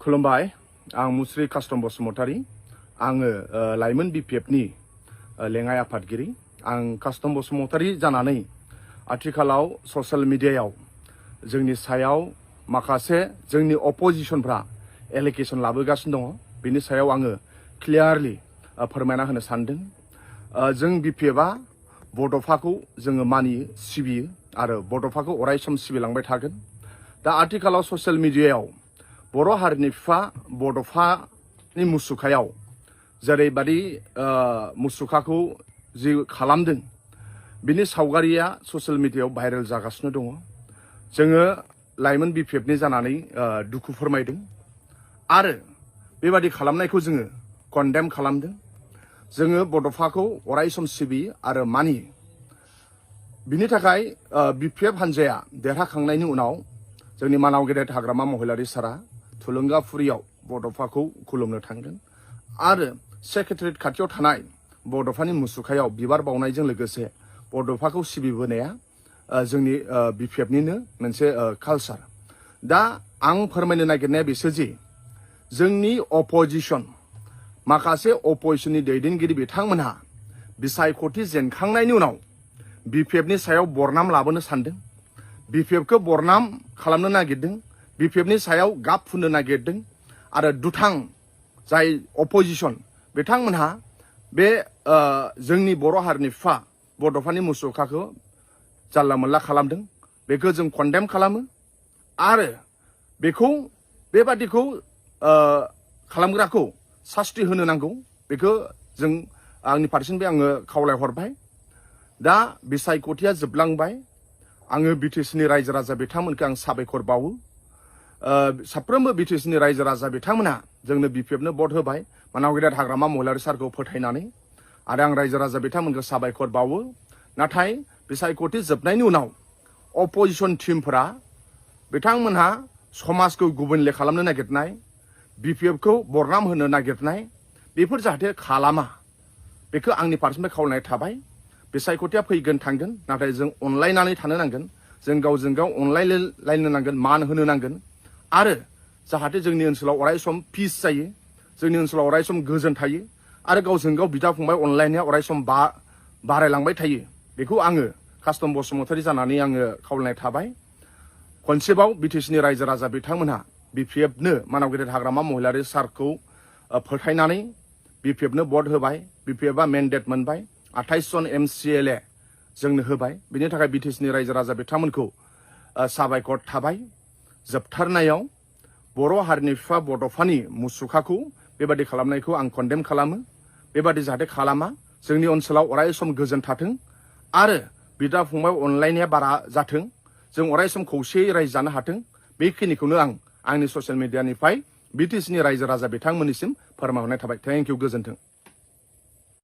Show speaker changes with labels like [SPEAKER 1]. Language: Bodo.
[SPEAKER 1] खुलुमबाय आं मुस्रि कास्टम बसुमतारी आङो लाइमोन बिपिएफनि लेङाइ आफादगिरि आं कास्टम बसुमतारी जानानै आथिखालाव ससियेल मिडियायाव जोंनि सायाव माखासे जोंनि अपोजिशनफ्रा एलिगेशन लाबोगासिनो दङ बेनि सायाव आङो क्लियारलि फोरमायना होनो सानदों जों बिपिएफआ बड'फाखौ जोङो मानियो सिबियो आरो बड'फाखौ अरायसम सिबिलांबाय थागोन दा आथिखालाव ससियेल मिडियायाव बर' हारिनि बिफा बड'फानि मुसुखायाव जेरैबादि मुसुखाखौ जि खालामदों बिनि सावगारिया ससियेल मिडियायाव भाइरेल जागासिनो दङ जोङो लाइमोन बिपिएफनि जानानै दुखु फोरमायदों आरो बेबादि खालामनायखौ जोङो कन्डेम खालामदों जोङो बड'फाखौ अरायसम सिबियो आरो मानियो बिनि थाखाय बिपिएफ हान्जाया देरहाखांनायनि उनाव जोंनि मानाव गेदेर हाग्रामा महिलारि सारा थुलुंगाफुरियाव बड'फाखौ खुलुमनो थांगोन आरो सेक्रेटारियेट खाथियाव थानाय बड'फानि मुसुखायाव बिबार बावनायजों लोगोसे बड'फाखौ सिबिबोनाया जोंनि बिपिएफनिनो मोनसे कालचार दा आं फोरमायनो नागिरनाया बिसोरजि जोंनि अपोजिशन माखासे अपोजिशननि दैदेनगिरि बिथांमोनहा बिसायख'थि जेनखांनायनि उनाव बिपिएफनि सायाव बरनाम लाबोनो सानदों बिपिएफखौ बरनाम खालामनो नागिरदों बिपिएफनि सायाव गाब फुननो नागिरदों आरो दुथां जाय अपोजिशन बिथांमोनहा बे जोंनि बर' हारिनि बिफा बड'फानि मुसुखाखौ जानला मोनला खालामदों बेखौ जों कन्डेम खालामो आरो बेखौ बेबादिखौ खालामग्राखौ सास्ति होनो नांगौ बेखौ जों आंनि फारसेनिफ्राय आङो खावलायहरबाय दा बिसायख'थिया जोबलांबाय आङो बिटिसिनि रायजो राजा बिथांमोनखौ आं साबायखर बावो साफ्रोमबो बिटिसिनि रायजो राजा बिथांमोनहा जोंनो बिपिएफनो भट होबाय मानाव गेदेर हाग्रामा महिलारि सारखौ फोथायनानै आरो आं रायजो राजा बिथांमोनखौ साबायखर बावो नाथाय बिसायख'थि जोबनायनि उनाव अपोजिशन टिमफोरा बिथांमोनहा समाजखौ गुबुनले खालामनो नागिरनाय बिपिएफखौ बरनाम होनो नागिरनाय बेफोर जाहाथे खालामा बेखौ आंनि फारसेनिफ्राय खावलायनाय थाबाय बिसायख'थिया फैगोन थांगोन नाथाय जों अनलायनानै थानो नांगोन जों गावजों गाव अनलायलायनो नांगोन मान होनो नांगोन आरो जाहाथे जोंनि ओनसोलाव अरायसम पिस जायो जोंनि ओनसोलाव अरायसम गोजोन थायो आरो गावजों गाव बिदा फंबाय अनलायनाया अरायसम बारायलांबाय थायो बेखौ आङो कास्टम बसुमतारी जानानै आङो खावलायनाय थाबाय खनसेबाव बिटिसिनि रायजो राजा बिथांमोनहा बिपिएफनो मानाव गेदेर हाग्रामा महिलारि सारखौ फोथायनानै बिपिएफनो भट होबाय बिपिएफआ मेन्डेट मोनबाय 28 जन MCLA जोंनो होबाय बिनि थाखाय बिटिसिनि रायजो राजा बिथांमोनखौ साबायखर थाबाय जोबथारनायाव बर' हारिनि बिफा बड'फानि मुसुखाखौ बेबादि खालामनायखौ आं कन्डेम खालामो बेबादि जाहाथे खालामा जोंनि ओनसोलाव अरायसम गोजोन थाथों आरो बिदा फंबाय अनलायनाया बारा जाथों जों अरायसम खौसेयै रायजो जानो हाथों बेखिनिखौनो आं आंनि ससियेल मिडियानिफ्राय बिटिसिनि रायजो राजा बिथांमोननिसिम फोरमायहरनाय थाबाय थेंक इउ गोजोन्थों